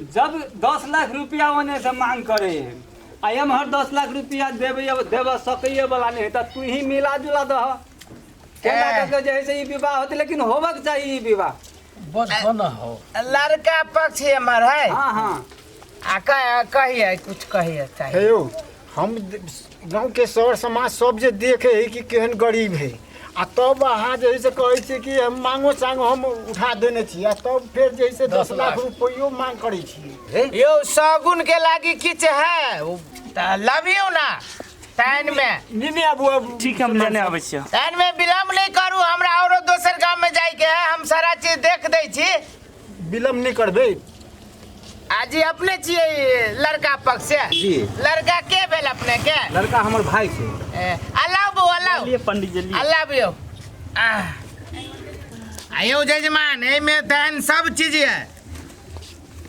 जब 10 लाख रुपया ओने से मांग करे है आ एम्हर 10 लाख रुपया देवे देवे सकैए वाला नहीं है, तऽ तू ही मिला जुला दह केना कऽ के जे है से ई विवाह होतै, लेकिन होबक चाही ई विवाह। बस बना हो। लड़का पक्ष हमर है। हाँ हाँ। आ कहिए, कुछ कहिए चाहिए। हे यौ, हम गाँव के सर समाज सब जे देखे है कि केहन गरीब है, आ तब अहाँ जे है से कहै छियै कि हम मांगो चांगो हम उठा देने छी, आ तब फेर जे है से 10 लाख रुपैयो मांग करै छियै। यौ, सगुन के लागी किछ है तऽ लबियौ ना टाइम में। नहीं आबू अब। ठीक है, हम लेने आबै छियै। टाइम में विलम्ब नहीं करू, हमरा औरो दोसर गांव में जाय के है, हम सारा चीज देख दै छी। विलम्ब नहीं करबै। आज ही अपने छियै लड़का पक्ष से? जी। लड़का के भेल अपने के? लड़का हमर भाई छै। ए, अलाउ बौ, अलाउ। लिए पंडित जी, लिए। अलाउ यौ। आह। आयौ जजमान, एहिमे तहन सब चीज है,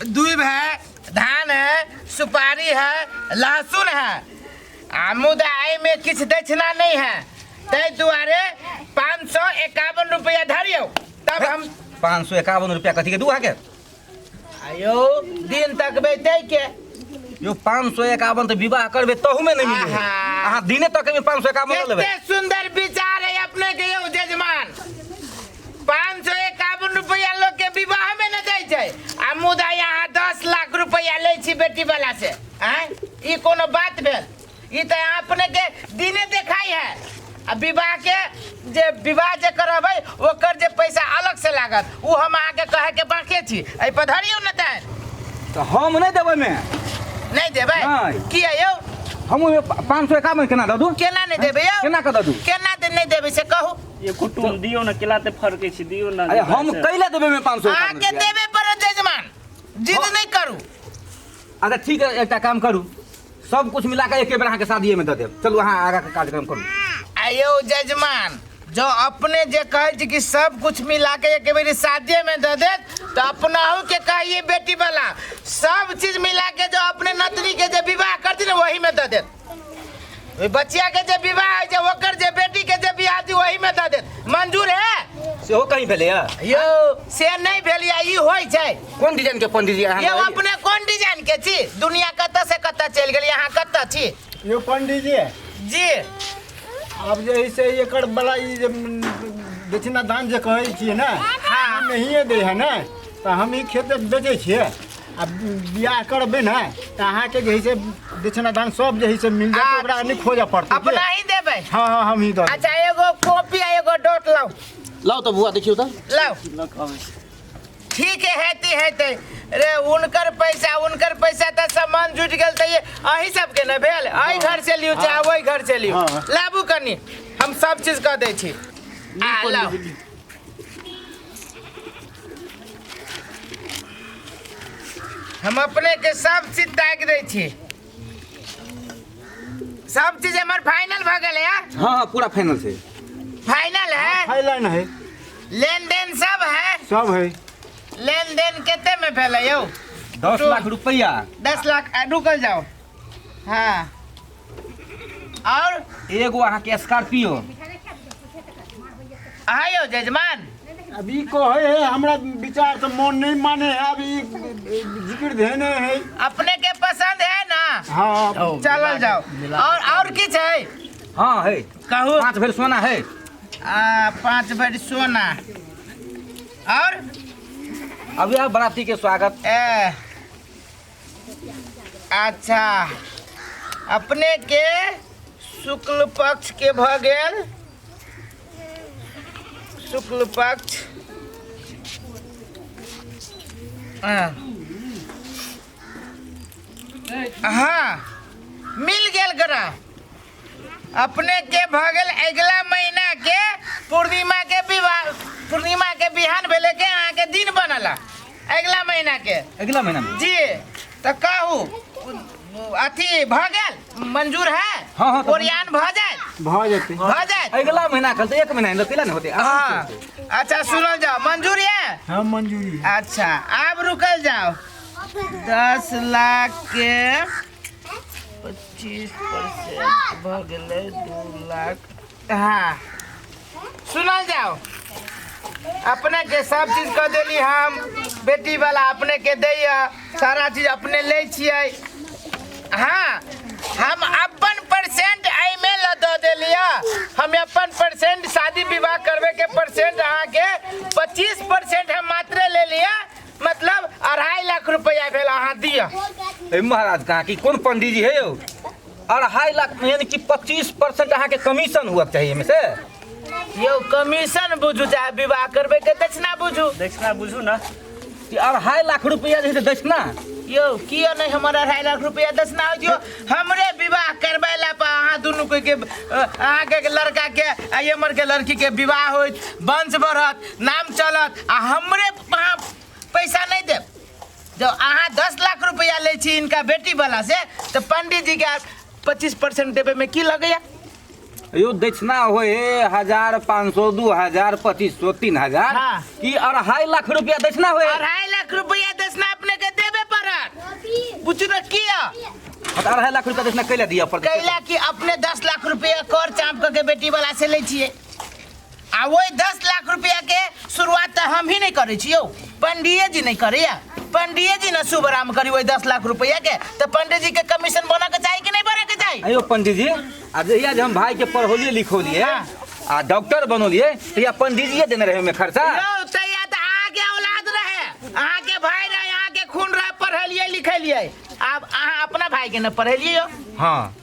दूब है, धान है, सुपारी है, लहसुन है, आ मुदा एहिमे किछु दक्षिणा नहीं है, ताहि दुआरे 551 रुपया धरियौ तब हम। 551 रुपया कथी के दू अहाँके? आयौ, दिन तकबै तै के। यो, 551 तऽ विवाह करबै तहू में नहि मिले। आहा। अहाँ दिने तक में 551 लऽ लेबै। कते सुंदर विचार है अपने के यौ जजमान। 551 रुपया लोग के विवाह में न दै छै, आ मुदा यहाँ 10 लाख रुपया लै छी बेटी वाला से। आँय, ई कोनो बात भेल? ई तऽ अहाँ अपने के दिने देखाई है, आ विवाह के जे विवाह जे करबै ओकर जे पैसा अलग से लागत, उ हम अहाँके कहे के बाकी छी। एहि पर धरियौ ने तैं। तऽ हम नहि देबै में। नहि देबै? नहि। किया यौ? हम ओहिमे 551 केना दऽ दू? केना नहि देबै यौ? केना कऽ दऽ दू? केना नहि देबै से कहू। ये कुटुम, दियौ ने, केला ते फरकै छी, दियौ ने। अरे, हम कैला देबै में 551 अहाँके रुपया? देबे पड़त जजमान, जिद नहि करू। अच्छा ठीक है, एकटा काम करू, सब कुछ मिला के एके बेर अहाँके शादिये में दऽ देब। चलू, अहाँ आगाँ के कार्यक्रम करू। आयौ जजमान, जो अपने जे कहै छी कि सब कुछ मिला के एक बेरी शादीये में दे देत, तो अपनाहू के कहिए बेटी वाला सब चीज मिला के जो अपने नतनी के जे विवाह करती ने, वही में दे देत। ओहि बचिया के जे विवाह होइ छै, ओकर जे बेटी के जे बियाह दी, वही में दे देत। मंजूर है? सेहो कहीं भेलैया? यौ, से नहि भेल या, ई होइ छै। कोन डिजाइन के पंडित जी अहाँ? यौ, अपने कोन डिजाइन के छी? दुनिया कतऽ से कतऽ चलि गेल, यहाँ कतऽ छी? यौ पंडित जी। जी। आब जे है से एकर बला ई जे दक्षिणा दान जे कहै छियै ने, नहिए दै है ने, तऽ हम ई खेत बेचै छियै आ बियाह करबै ने तऽ अहाँके जे है से दक्षिणा दान सब जे है से मिल जायत, ओकरा नहि खोजऽ पड़तै। अपना ही देबै? हँ हँ, हम ही दऽ देबै। अच्छा, एगो कॉपी आ एगो डॉट लाउ। लाउ तऽ बुआ, देखियौ तऽ। लाउ। लऽ कऽ आबै छी। ठीक है, हेती हेतै रे। हुनकर पैसा, हुनकर पैसा तऽ सामान जुटि गेल, तऽ ये अहीं सबके ने भेल। एहि घर से लियौ चाहे ओहि घर से लियौ। हाँ। लाबू कनी, हम सब चीज कऽ दै छी। आ लाउ। हम अपने के सब चीज ताकि दै छी। सब चीज हमर फाइनल भऽ गेलै है? हाँ हाँ, पूरा फाइनल छै। फाइनल है? फाइनल है। लेन देन सब है? सब है। लेन देन कते में भेलै यौ? 10 लाख रुपया। 10 लाख आ, रुकल जाओ। हाँ, और? एगो अहाँके स्कॉर्पियो। आयो जजमान। अभी कहै है, हमरा विचार से मन नहीं माने है, अभी जिक्र धेने है। अपने के पसंद है ना? हाँ। चलल जाओ। और किछ है? हाँ, है। कहू। 5 भरि सोना है। आ, 5 भरि सोना, और? अब यह बराती के स्वागत। ए, अच्छा, अपने के शुक्ल पक्ष के भ गेल, शुक्ल पक्ष, हाँ हाँ, मिल गेल ग्रह। अपने के भ गेल अगिला महीना के पूर्णिमा के विवाह, पूर्णिमा के बिहान भेले के अहाँके दिन बनल अगिला महीना के। अगिला महीना में। जी, तऽ कहू, अथी भऽ गेल, मंजूर है? हाँ, तऽ- ओरियान भऽ जायत? भऽ जेतै। भऽ जायत। अगिला महीना कल तऽ एक महीना है, केला ने होते? हाँ, अच्छा, सुनल जाओ, मंजूर है? हाँ, मंजूरी है। अच्छा, आब रुकल जाओ। 10 लाख के 25% भऽ गेलै 2 लाख। हाँ, सुनल जाओ। अपने के सब चीज कऽ देली हम। बेटी वाला अपने के दैया, सारा चीज अपने लै छियै। हाँ, हम अपन परसेंट एहिमे ल दऽ देलियै। हम अपन परसेंट शादी विवाह करबे के परसेंट अहाँके 25% हम मात्रे ले लिअ, मतलब 2.5 लाख रुपया भेल, अहाँ दिअ। ए महाराज, कहाँ की कोन पंडीजी है यौ? 2.5 लाख यानी कि 25% अहाँके कमीशन हुअ के चाही एहिमे से। यौ कमीशन बुझू चाहे विवाह करबे के दक्षिणा बुझू। दक्षिणा बुझू ना। कि 2.5 लाख रुपया जे है से दक्षिणा। यौ कियो नहीं हमर 2.5 लाख रुपया दक्षिणा हो दियो। हमरे विवाह करबै ला पर अहाँ दुनू कोई के, अहाँ के लड़का के आ हमर के लड़की के विवाह होइत, वंश बढ़त, नाम चलत, आ हमरे अहाँ पैसा नहीं देब। जब अहाँ 10 लाख रुपया लै छी इनका बेटी वाला से, तो पंडित जी के 25% देबे में की लगैया? यो दक्षिणा होए 1000, 500, 2000, 2500, 3000। हाँ। कि 2.5 लाख रुपया दक्षिणा होए? 2.5 लाख रुपया दक्षिणा अपने के देबे पड़त। बुझू न किया? हाँ, तऽ 2.5 लाख रुपया दक्षिणा कैला दिअ पड़तै? कैला कि अपने 10 लाख रुपया कर चाँप के बेटी वाला से लै छियै, आ वही 10 लाख रुपया के शुरुआत तऽ हम ही नहीं करै छी यौ, पंडिये जी नहीं करैया। पंडिये जी न शुभ आराम करी वही 10 लाख रुपया के, तऽ पंडित जी के कमीशन बना के चाही कि नहीं बना के चाही? अयो पंडित जी, आ जहिया जे हम भाई के पढ़ौलिए लिखौलिए आ डॉक्टर बनौलिए, तहिया पंडित देने रहे ओहिमे खर्चा। यौ तहिया तऽ अहाँके औलाद रहे, अहाँके भाई रहे, अहाँके खून रहे, पढ़ेलिए लिखेलिए। आब अहाँ अपना भाई के न पढ़ेलिए यौ? हाँ।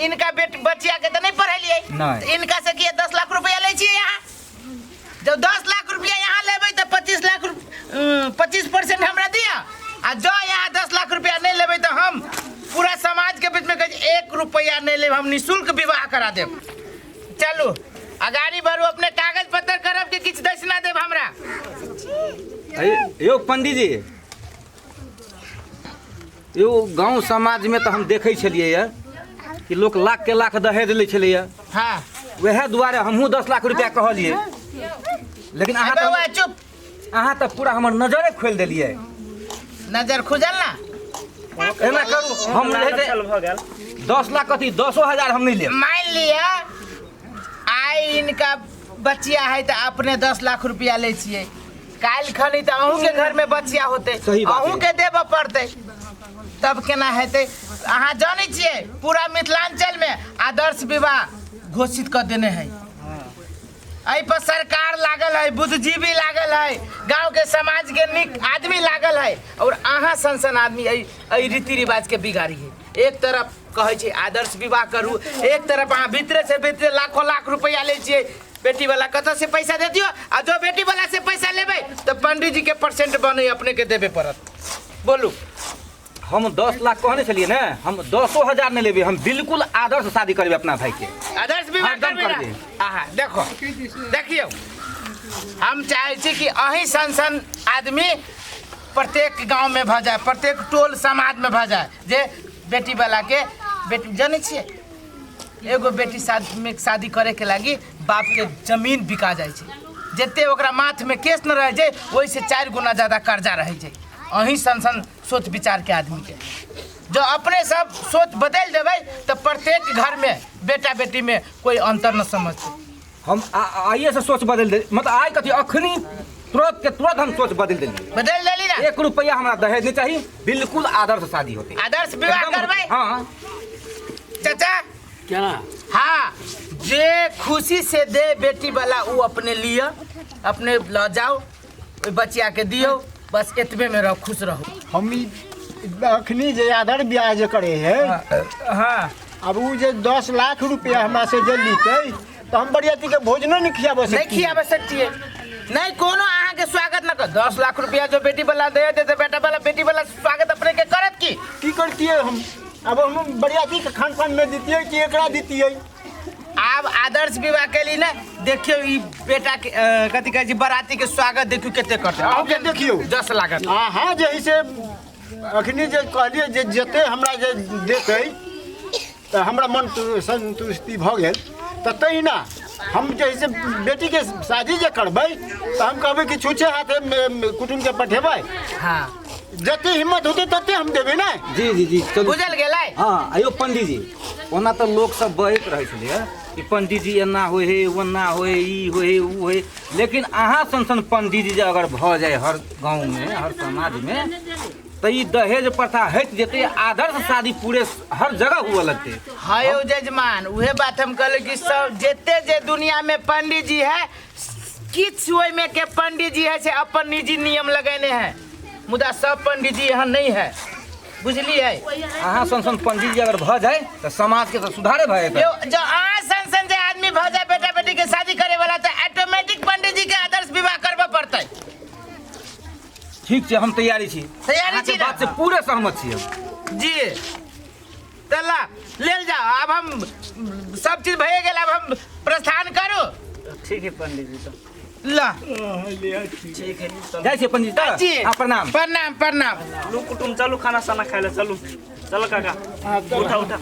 इनका बेट बचिया के तो नहीं पढ़ेलिए? नहीं। इनका से किया 10 लाख रुपया लै छियै यहाँ? जब 10 लाख रुपया यहाँ लेबै तऽ 25 लाख 25% हमरा दिअ, आ जँ यहाँ 10 लाख रुपया नहीं लेबै तऽ हम पूरा समाज के बीच में कहै छी, 1 रुपया नहीं लेब, हम निःशुल्क विवाह करा देब। चलू अगाड़ी बढ़ू, अपने कागज पत्तर करब कि किछु दक्षिणा देब हमरा? यौ पंडीजी, यौ गाँव समाज में तऽ हम देखै छलियै यऽ कि लोक लाख के लाख दहेज लै छलैया। हाँ। वएह दुआरे हमहूँ 10 लाख रुपया कहलियै, लेकिन अहाँ बौआ चुप, अहाँ तऽ पूरा हमर नजरे खोलि देलियै। नजर खुजल ना? एना करू, हम भऽ गेल 10 लाख कथी 10,000 हम नहीं लेब। मान लिअ आइ इनका बचिया है तऽ अपने 10 लाख रुपया लै छियै, काल्हि खनी तऽ अहूँके घरमे बचिया होतै, सही बात है। अहूँके देबऽ पड़तै, तब केना हेतै? अहाँ जानै छियै पूरा मिथिलाञ्चलमे आदर्श विवाह घोषित कऽ देने है। एहि पर सरकार लागल है, बुद्धिजीवी लागल है, गाँव के समाज के नीक आदमी लागल है, और अहाँ सन सन आदमी एहि रीति रिवाज के बिगाड़ी है। एक तरफ कहै छै आदर्श विवाह करू, एक तरफ अहाँ भीतरे से भीतरे लाखों लाख रुपया लै छियै। बेटी वाला कतऽ से पैसा दे दियो? आ जो बेटी वाला से पैसा लेबै तऽ पंडित जी के परसेंट बनै अपने के देबे पड़त। बोलू। हम 10 लाख कहने छलियै ने, हम 10,000 नहीं लेबै, हम बिल्कुल आदर्श शादी करबै अपना भाई के। आदर्श विवाह एकदम करबै ना? करबै। आहा देखो, देखियौ, हम चाहै छी कि अहीं सन सन आदमी प्रत्येक गाँव में भऽ जाय, प्रत्येक टोल समाज में भऽ जाय, जे बेटी वाला के बेटी जानै छियै, एगो बेटी शादी शादी करे के लागी बाप के जमीन बिका जाइ छै, जते ओकरा माथ में केस न रहै छै ओहिसे 4 गुना ज्यादा कर्जा रहै छै। अहीं सन सन सोच विचार के आदमी के जो अपने सब सोच बदलि देबै तऽ प्रत्येक घर में बेटा बेटी में कोई अंतर न समझतै। हम आइए से सोच बदलि दे, मतलब आइ कथी अखनी तुरंत के तुरंत हम सोच बदलि देलियै। बदलि देली ना? 1 रुपया हमरा दहेज नहीं चाहिए, बिल्कुल आदर्श शादी होते। आदर्श विवाह करबै? हाँ। चाचा क्या? हाँ, जे खुशी से दे बेटी वाला उ अपने लिअ, अपने ल जाओ, ओहि बचिया के दियौ, बस एतबे में रहो, खुश रहो। हम अखनी जे आदर ब्याह जे करे है, हाँ, अब उ जे 10 लाख रुपया हमरा से जे लीतै तऽ हम बरियाती के भोजनो नहीं खियाबऽ नहीं खियाबऽ सकतियै, नहीं कोनो अहाँ के स्वागत न कर। 10 लाख रुपया जो बेटी वाला दे देते, बेटा वाला बेटी वाला स्वागत अपने के करत की? की करतियै हम? अब हम बरियाती के खान पान में दितियै कि एकरा दितियै? आब आदर्श विवाह के लिए ना देखियौ ई बेटा के कथी कहै छै बराती के स्वागत देखियौ कते करतै। अहूँ के देखियौ 10 लाख। अहाँ जे है से अखनी जे कहलियै जे जते हमरा जे देतै तऽ हमरा मन संतुष्टि भऽ गेल, तऽ तहिना हम जे है से बेटी के शादी जे करबै तऽ हम कहबै कि छुछे हाथे कुटुम्ब के पठेबै। हाँ, जते हिम्मत होतै तते हम देबै ने। जी जी जी, चलू। बुझल गेलै? हाँ, आइयो पंडीजी, ओना तऽ लोक सब बहैत रहै छलैया कि पंडीजी एना होइ है, ओना होइ है, ई होइ है, ऊ होइ है। लेकिन अहाँ सन सन पंडीजी जे अगर भऽ जाय हर गाँवमे, हर समाजमे, तऽ ई दहेज प्रथा हटि जेतै, आदर्श शादी पूरे हर जगह हुअ लगतै। हाँ यौ जजमान, उहे बात हम कहले कि सब जते जे दुनिया में पंडित जी है, किछु ओहिमे के पंडित जी है से अपन निजी नियम लगेने है, मुदा सब पंडित जी यहाँ नहीं है, बुझलियै? अहाँ सन सन पंडित जी अगर भऽ जाय तऽ समाजके तऽ सुधारे भऽ जेतै। यौ जो अहाँ सन सन जे आदमी भऽ जाय बेटा बेटी के शादी करे वाला, तऽ ऑटोमेटिक पंडित जी के आदर्श विवाह करबऽ पड़तै। ठीक छै, हम तैयारी छी। तैयारी अहाँके छी ने? बात से पूरे सहमत छी हम। जी, तऽ ला लेल जाओ, आब हम सब चीज भए गेल, आब हम प्रस्थान करू। ठीक है पंडित जी, तो ला ठीक है, चलू। जाइ छियै पंडित जी। जी। तऽ हाँ, प्रणाम। प्रणाम प्रणाम। लू कुटुम, चलू खाना साना खाइ लए, चलू चलो काका, उठा उठा।